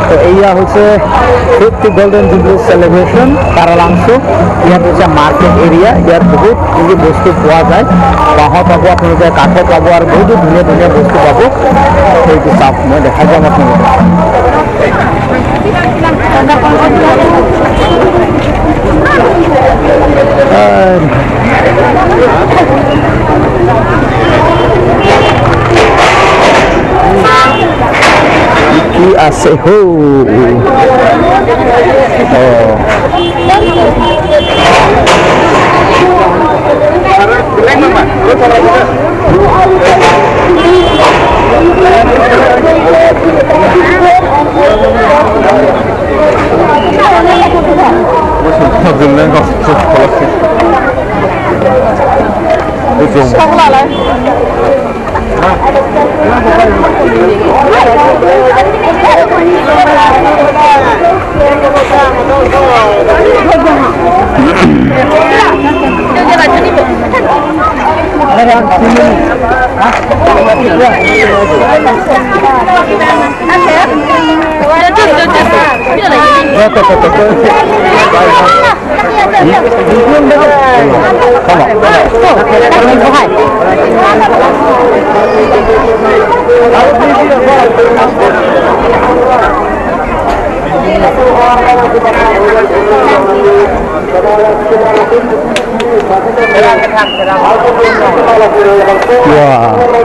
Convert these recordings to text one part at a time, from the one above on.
তো এইয়া হৈছে 50 গল্ডেন জুবলি চেলিব্ৰেশ্যন তাৰালাংচু। ইয়াত হৈছে মাৰ্কেট এৰিয়া। ইয়াত বহুত যি বস্তু পোৱা যায়, বাঁহৰ পাব আপোনালোকে, কাঠৰ পাব আৰু বহুতো ধুনীয়া ধুনীয়া বস্তু পাব। সেইটো চাওক, মই দেখাই যাম আপোনালোকক। কি আছে হো?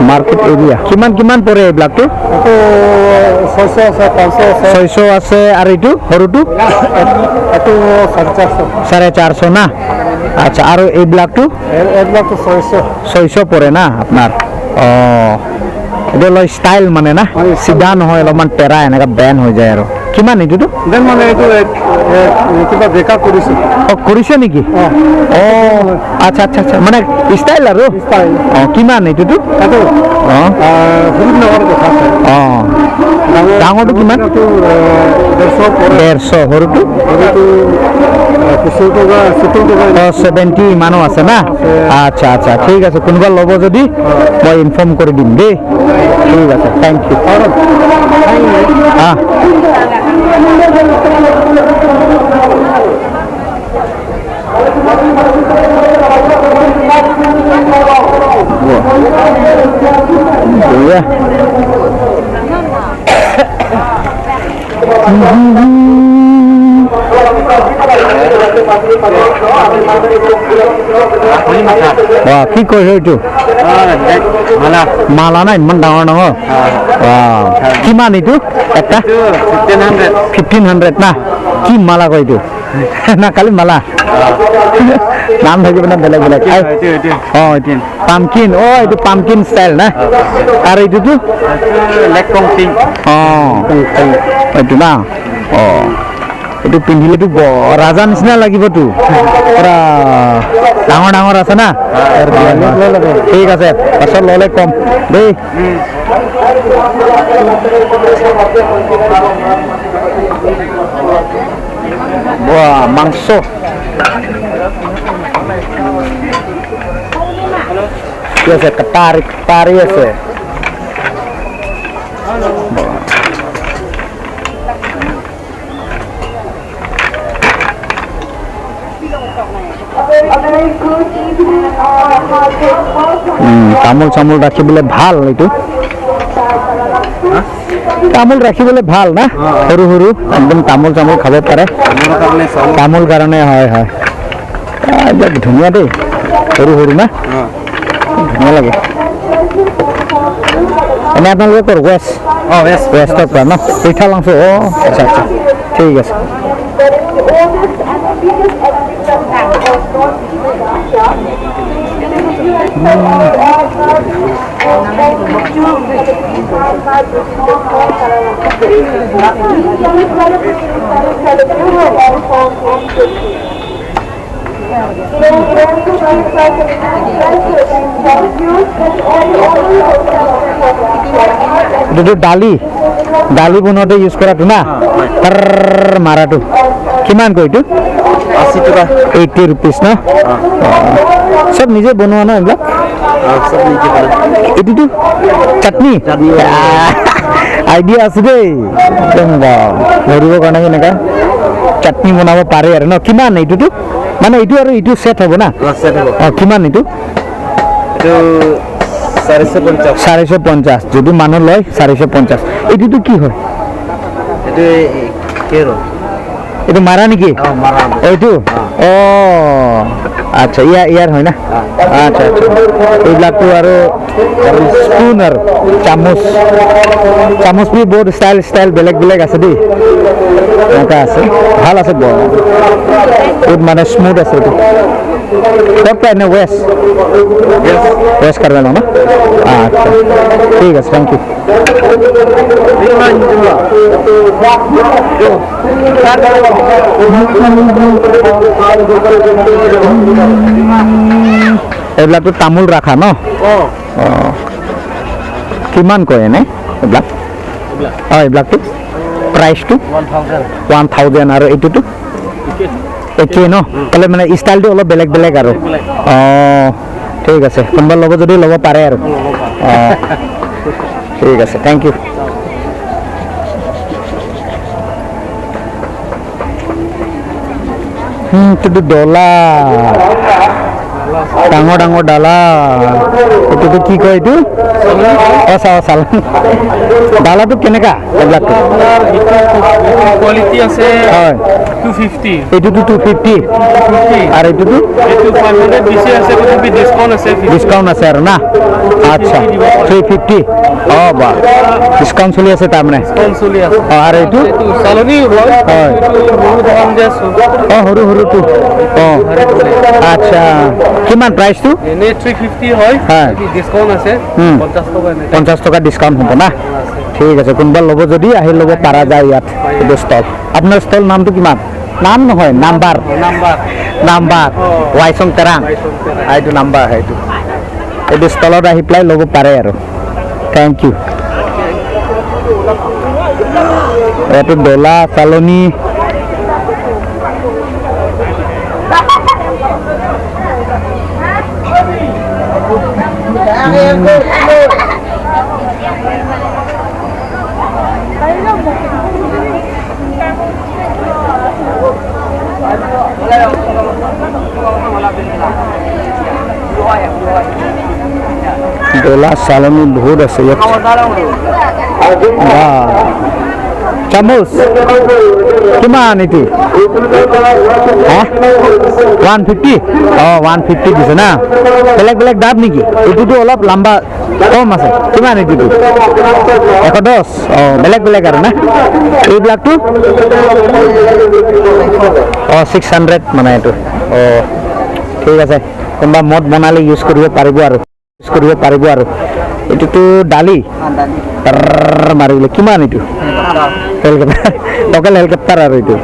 Market area. কিমান কিমান পৰে এইবিলাকটো? 600 আছে, 500 আছে। 600 আছে। আৰু এইটো সৰুটো? এইটো 450। 450 না? আচ্ছা, আৰু এইবিলাকটো? এইবিলাকটো 600। 600 পৰে না আপোনাৰ? অঁ, এইটো অলপ ষ্টাইল মানে না, চিধা নহয়, অলপমান টেৰা এনেকুৱা বেন হৈ যায়। আৰু কিমান এইটোতো? Then মানে এইটো কিবা বেকা কৰিছে। অঁ, কৰিছে নেকি? অঁ, আচ্ছা আচ্ছা আচ্ছা, মানে ষ্টাইল আৰু। ষ্টাইল। অঁ, কিমান এইটোতো? এইটো অঁ, সৰু ডাঙৰ কথা আছে। অঁ, ডাঙৰটো কিমান? 150 পৰে। 150। সৰুটো? সৰুটো 70 টকা, 70 টকা। অঁ, 70 ইমানো আছে না? আচ্ছা আচ্ছা, ঠিক আছে। কোনোবা ল'ব যদি মই ইনফৰ্ম কৰি দিম দেই। ঠিক আছে, thank U. অঁ, বঢ়িয়া। বাহ, কি কৈছে এইটো? মালা না? ইমান ডাঙৰ ডাঙৰ। কিমান এইটো একটা? 1500 না? কি মালা কয় এইটো না? খালি মালা নাম থাকিব না বেলেগ বেলেগ? অঁ, এইটো পামকিন। অঁ, এইটো পামকিন ষ্টাইল না? আৰু এইটোতো? অঁ, এইটো না। অঁ, এইটো পিন্ধিলেতো ৰাজা নিচিনা লাগিবতো, পুৰা ডাঙৰ ডাঙৰ আছে না। ঠিক আছে, পাছত ল'লে কম দেই। বাহ, মাংস কি আছে? কটাৰী, কটাৰী আছে। তামোল চামোল ৰাখিবলৈ ভাল এইটো। তামোল ৰাখিবলৈ ভাল না? সৰু সৰু একদম, তামোল চামোল খাব পাৰে। তামোল কাৰণে হয় হয়। এইবিলাক ধুনীয়া দেই, সৰু সৰু না, ধুনীয়া লাগে। এনে আপোনালোকে ক'ৰ? ৱেষ্ট? অঁ, ৱেষ্ট। ৱেষ্টৰ পৰা ন? কৈঠালাংচু। অঁ, আচ্ছা আচ্ছা, ঠিক আছে। এইটো দালি, দালি বনোৱাতে ইউজ কৰাটো না, তাৰ মাৰাটো কিমান কয় এইটো? 80 টকা। 80 ৰুপিজ ন? চব নিজে বনোৱা ন এইবিলাক? এইটোতো চাটনি আইডিয়া আছে দেই একদম। ধৰিবৰ কাৰণে কেনেকুৱা চাটনি বনাব পাৰে আৰু ন। কিমান এইটোতো? মানে এইটো আৰু এইটো ছেট হ'ব না? অঁ, কিমান এইটো? 450। 450। যদি মানুহ লয় 450। এইটোতো কি হয়? এইটো মাৰা নেকি এইটো? অঁ, আচ্ছা, ইয়াৰ হয় না? আচ্ছা আচ্ছা। এইবিলাকতো আৰু স্পুন আৰু চামুচ, চামুচ বি বহুত ষ্টাইল ষ্টাইল বেলেগ বেলেগ আছে দেই। এনেকুৱা আছে, ভাল আছে, বহুত মানে স্মুথ আছে। এইটো ক'ত পায়? নে ৱেষ্ট ৱেষ্ট কাৰ্বি আংলং ন? আচ্ছা, ঠিক আছে, thank U. এইবিলাকতো তামোল ৰাখা ন? অঁ, কিমান কয় এনে এইবিলাক? অঁ, এইবিলাকটো প্ৰাইচটো 1000। আৰু এইটোতো একেই ন? তাহলে মানে ষ্টাইলটো অলপ বেলেগ বেলেগ আৰু। অঁ, ঠিক আছে, কোনোবা ল'ব যদি ল'ব পাৰে আৰু। অঁ, ঠিক আছে, thank U. এইটোতো ডলা, ডাঙৰ ডাঙৰ ডালা। এইটোতো কি কয় এইটো? অঁ, চাল ডালাটো কেনেকা এইবিলাকটো? কোৱালিটি আছে। হয়। 250। এইটোতো 250। আৰু এইটোতো? এইটো 500 বেছি আছে, তথাপি ডিছকাউণ্ট আছে। ডিছকাউণ্ট আছে আৰু না? আচ্ছা, 350। অঁ, বা ডিছকাউণ্ট চলি আছে তাৰমানে। ডিছকাউণ্ট চলি আছে। অঁ, আৰু এইটো? এইটো চালনী হয়। হয়। এইটো সৰু দোকান যে। অঁ, সৰু সৰুটো। অঁ, আচ্ছা, কিমান প্ৰাইচটো? এনেই 350 হয়। হয়। ডিছকাউণ্ট আছে 50 টকা এনে। 50 টকা ডিছকাউণ্ট হ'ব না? ঠিক আছে, কোনোবা ল'ব যদি আহি ল'ব পৰা যায় ইয়াত। এইটো ষ্টল, আপোনাৰ ষ্টল নামটো কিমান? নাম নহয়, নাম্বাৰ। নাম্বাৰ। নাম্বাৰ ৱাইচং তেৰাং। এইটো নাম্বাৰ হয়। এইটো ষ্টলত আহি পেলাই ল'ব পাৰে আৰু। Thank U. এইটো ডলা চালনী। ডলা চালনী বহুত আছে ইয়াত। বাহ। চামুচ কিমান এইটো? হা, 150। অঁ, 150 দিছে না? বেলেগ বেলেগ দাম নেকি? এইটোতো অলপ লাম্বা কম আছে। কিমান এইটোতো? 110। অঁ, বেলেগ বেলেগ আৰু না এইবিলাকটো? অঁ, 600 মানে এইটো। অঁ, ঠিক আছে, কোনোবা মদ বনালে ইউজ কৰিব পাৰিব আৰু, ইউজ কৰিব পাৰিব আৰু। এইটোতো দালি মাৰিবলৈ। কিমান এইটো? হেলিকপ্টাৰ, লোকেল হেলিকপ্টাৰ আৰু এইটো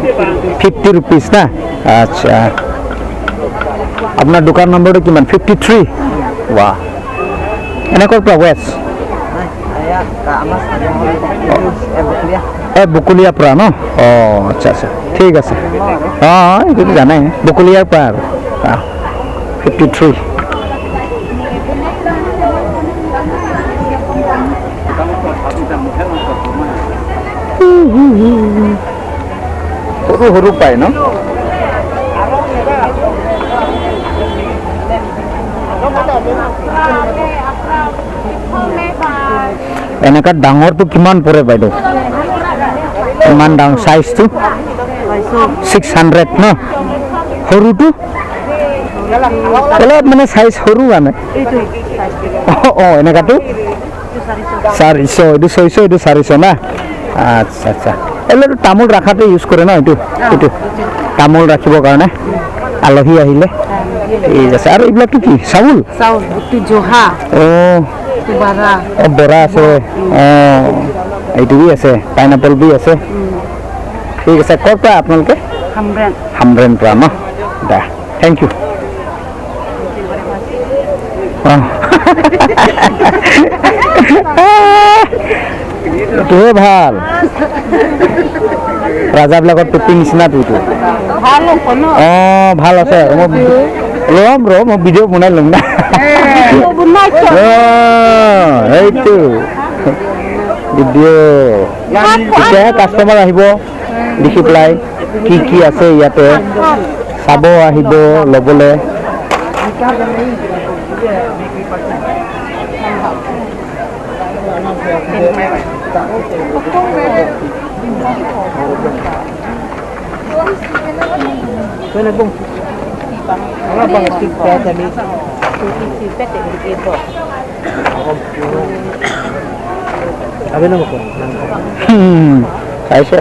50 ৰুপিজ না? আচ্ছা, আপোনাৰ দোকান নম্বৰটো কিমান? 53। ৱাহ, এনেকুৱা পৰা ৱেষ্ট এই বকুলীয়াৰ পৰা ন? অঁ, আচ্ছা আচ্ছা, ঠিক আছে। অঁ অঁ, এইটোতো জানাই, বকুলীয়াৰ পৰা আৰু 53। সৰু সৰু পায় ন? এনেকুৱা ডাঙৰটো কিমান পৰে বাইদেউ? ইমান ডাঙৰ চাইজটো 600 ন? সৰুটো অলপ মানে চাইজ সৰু মানে। অঁ অঁ, এনেকুৱাটো 400। এইটো 600, এইটো 400 না? আচ্ছা আচ্ছা। এইবিলাক তামোল ৰাখাতে ইউজ কৰে ন এইটো? এইটো তামোল ৰাখিবৰ কাৰণে আলহী আহিলে। ঠিক আছে। আৰু এইবিলাকটো কি চাউল? চাউল, এইটো জহা। অঁ, বৰা। অঁ, বৰা আছে। অঁ, এইটো বি আছে, পাইনাপল বি আছে। ঠিক আছে, ক'ৰ পৰা আপোনালোকে? হামৰেন। হামৰেন পৰা ন? দা, thank U. অঁ, এইটোহে ভাল, ৰাজাবিলাকৰ টুপি নিচিনাটো এইটো। ভাল হ'ব ন? অঁ, ভাল আছে। মই ল'ম ৰ, মই ভিডিঅ' বনাই ল'ম না। সেইটো ভিডিঅ' তেতিয়াহে কাষ্টমাৰ আহিব, দেখি পেলাই কি কি আছে ইয়াতে চাব আহিব ল'বলৈ। চাইছে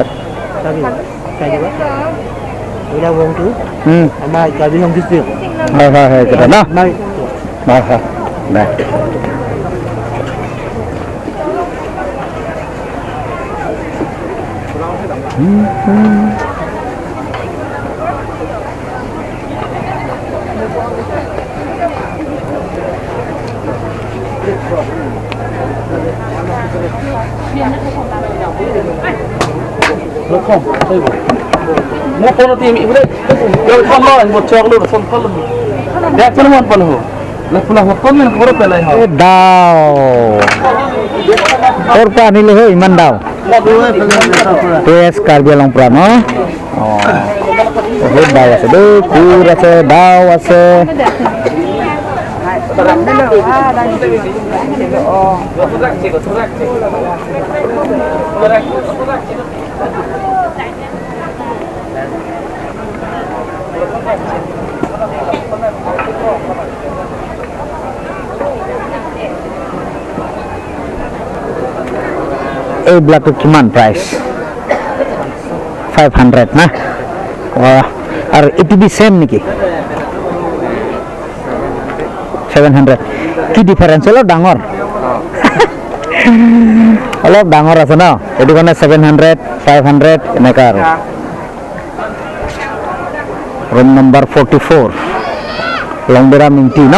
হয় হয় হয় ন হয় হয় নাই। ক'ৰ পৰা আনিলে হে ইমান দাও? ৱেষ্ট কাৰ্বি আংলং পৰা ন? অঁ, বহুত দাও আছে দেই, কোৰ আছে, দাও আছে। এইবিলাকটো কিমান প্ৰাইচ? 500 না? অঁ, আৰু এইটো বি চেম নেকি? 700। কি ডিফাৰেঞ্চ? অলপ ডাঙৰ, অলপ ডাঙৰ আছে ন, সেইটো কাৰণে 700, 500 এনেকুৱা আৰু। ৰুম নম্বৰ 44, লংবেৰা মিংটি ন?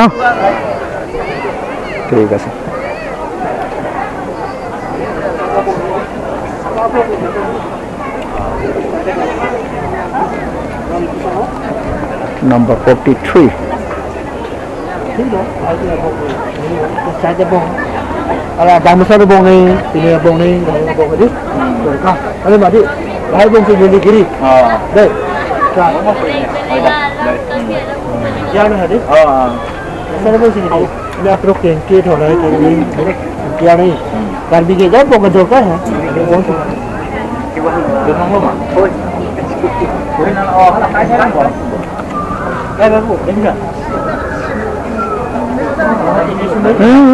ঠিক আছে। Number 43.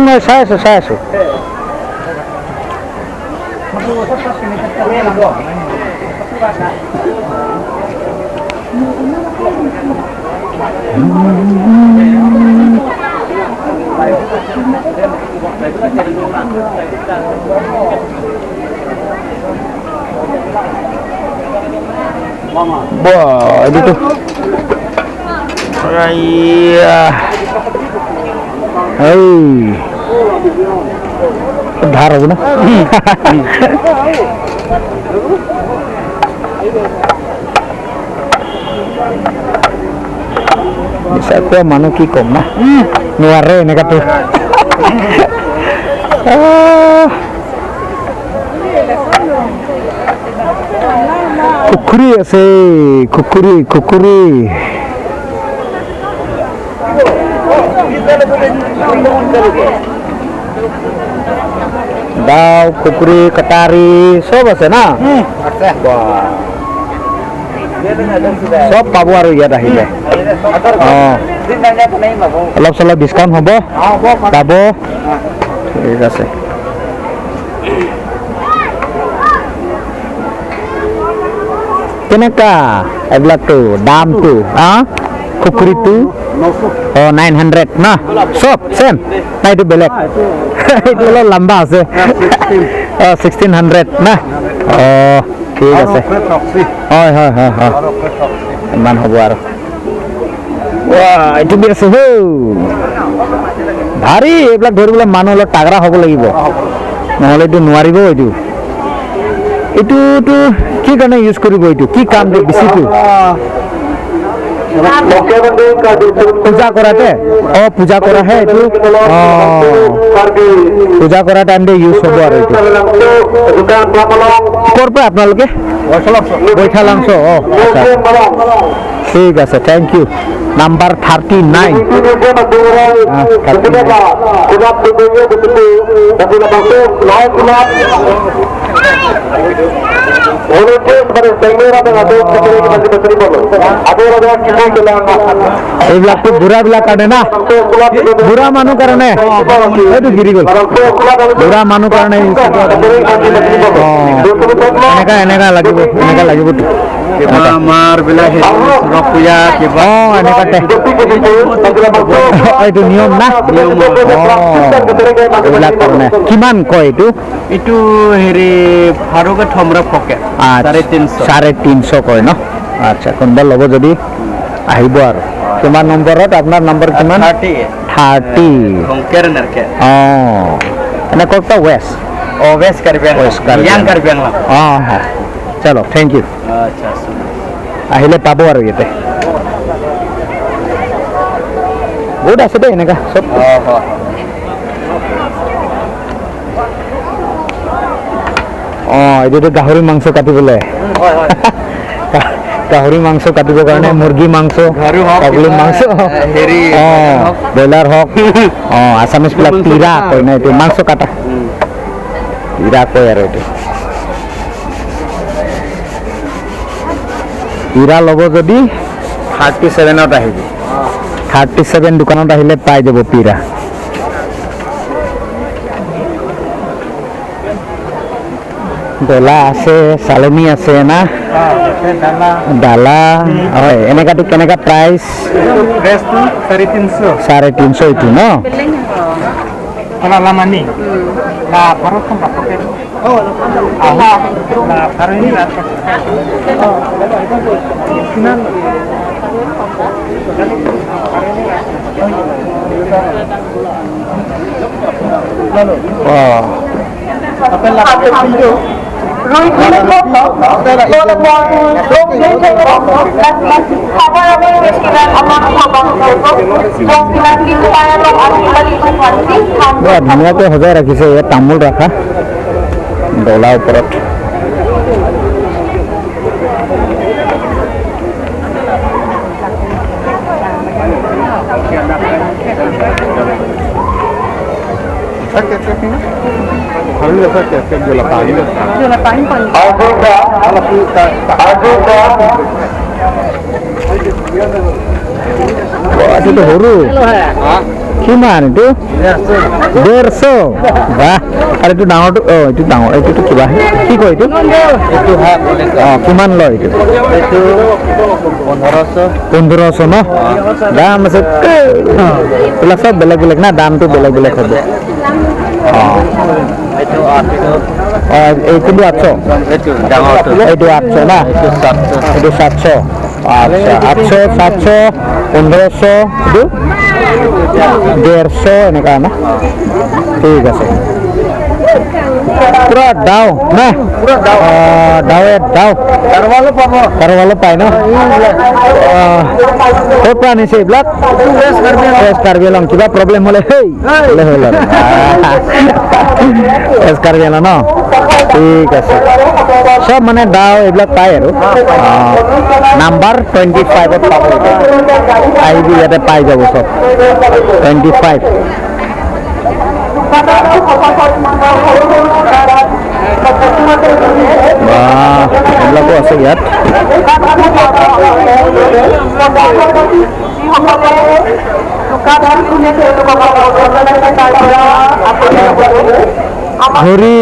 মই চাই আছো, চাই আছো। বাহ, এইটোতো এই ধাৰ হ'ব ন? মিছা কোৱা মানুহ কি ক'ম না, নোৱাৰে এনেকুৱাতো। খুখুৰি আছে, খুখুৰি খুখুৰি। দাও, খুকুৰি, কটাৰী চব আছে না? চব পাব আৰু ইয়াত আহিলে। অঁ, অলপ চলপ ডিছকাউণ্ট হ'ব, পাব। ঠিক আছে। কেনেকুৱা এইবিলাকটো দামটো? খুকুৰিটো অঁ 900 ন? চব চেম নাই? এইটো বেলেগ, এইটো অলপ লম্বা আছে। অঁ, 1600 না? অঁ, ঠিক আছে। হয় হয় হয় হয়, ইমান হ'ব আৰু। এইটো বি আছে হৌ ভাৰী। এইবিলাক ধৰিবলৈ মানুহ অলপ তাগৰা হ'ব লাগিব, নহ'লে এইটো নোৱাৰিব। এইটো এইটোতো কি কাৰণে ইউজ কৰিব? এইটো কি কাম বেছিটো? পূজা কৰাতে? অ, পূজা কৰাহে এইটো। অ, পূজা কৰা টাইমতে ইউজ হ'ব আৰু এইটো। ক'ৰ পৰা আপোনালোকে? বৈঠালাংছ। অ, আচ্ছা, ঠিক আছে, thank you. Number 39। এইবিলাকতো বুঢ়াবিলাক কাৰণে না, বুঢ়া মানুহ কাৰণে। এইটো গিৰি গ'ল। বুঢ়া মানুহ কাৰণে। এনেকা এনেকা লাগিব, এনেকা লাগিবতো। এনেকাতে এইটো নিয়ম না, এইবিলাক কাৰণে। কিমান কয় এইটো? এইটো হেৰি ফাৰুকে থমৰা ফকে 350। 350 কয় ন? আচ্ছা, কোনোবা ল'ব যদি আহিব আৰু। কিমান নম্বৰত? আপোনাৰ নম্বৰ কিমান? 30। অঁ, এনে ক'ত? ৱেষ্ট। অঁ, ৱেষ্ট কাৰ্বি আংলং। অঁ, হয়, চলো, thank U. আহিলে পাব আৰু ইয়াতে বহুত আছে দেই এনেকা চব। অঁ, এইটোতো গাহৰি মাংস কাটিবলৈ, গাহৰি মাংস কাটিবৰ কাৰণে, মুৰ্গী মাংস, ছাগলী মাংস, অঁ, ব্ৰইলাৰ হওক। অঁ, আছামিজবিলাক পিৰা কয় না, এইটো মাংস কাটা পিৰা কয়। আৰু এইটো পিৰা ল'ব যদি 37ত আহিব। 37 দোকানত আহিলে পাই যাব পিৰা। ডলা আছে, চালনী আছে না, ডালা হয়। এনেকাটো কেনেকা প্ৰাইচ? 350 এইটো ন? অঁ, ধুনীয়াকৈ সজাই ৰাখিছে ইয়াত তামোল ৰাখা ডলাৰ ওপৰত। এইটোতো সৰু। কিমান এইটো? 150। বাহ। আৰু এইটো ডাঙৰটো? অঁ, এইটো ডাঙৰ। এইটোতো কিবা কি কয় এইটো? অঁ, কিমান লয় এইটো? 1500 ন? দাম আছে এইবিলাক চব বেলেগ বেলেগ না, দামটো বেলেগ বেলেগ হ'ব। অঁ অঁ, এইটো 800। এইটো 800 না? এইটো 700। আচ্ছা, 800, 700, 1500, এইটো 150 এনেকুৱা না? ঠিক আছে। পুৰা দাও না? দাওৱে দাও, কাৰোবালো পায় ন? ক'ৰ পৰা আনিছে এইবিলাক? ৱেষ্ট কাৰ্বি আংলং। কিবা প্ৰব্লেম হ'লে সেই হ'লে হ'ল আৰু ৱেষ্ট কাৰ্বি আংলং ন? ঠিক আছে। চব মানে দাও এইবিলাক পায় আৰু। নাম্বাৰ 25ত পাব, আহিবি, ইয়াতে পাই যাব চব। 25। এইবিলাকো আছে ইয়াত। ঘড়ী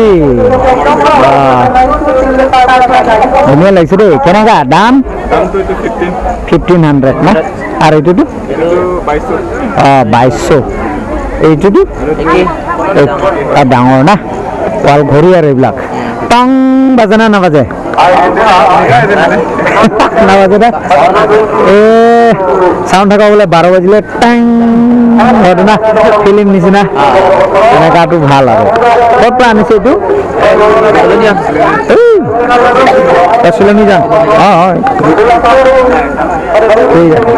ধুনীয়া লাগিছে দেই। কেনেকুৱা দাম? 1500 না? আৰু এইটোতো? অঁ, 2200। এইটোতো ডাঙৰ না? ৱাল ঘড়ী আৰু এইবিলাক টং বাজে না নাবাজে? নাবাজে না? এ চাউণ্ড থকা বোলে 12 বাজিলে টাং হয়তো না, ফিল্ম নিচিনা তেনেকুৱাটো ভাল। আৰু ক'ত পৰা আনিছে এইটো? চিলনি যাম। অঁ হয়, ঠিক আছে,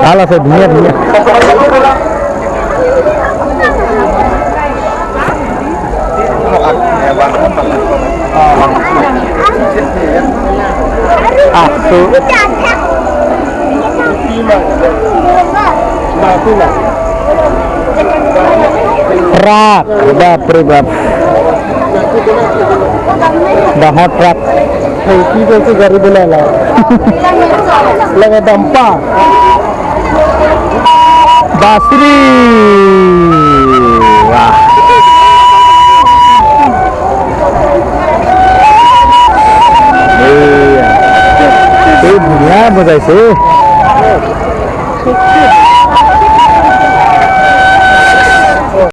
ভাল আছে, ধুনীয়া ধুনীয়া। আছো। ট্ৰাক, বাপৰে বাপ, ডাঙৰ ট্ৰাক। কি কৈছে? গাড়ী বোলে লাগে ডাম্পা। বাঁচৰি, বাহ। এই ধুনীয়া বজাইছে।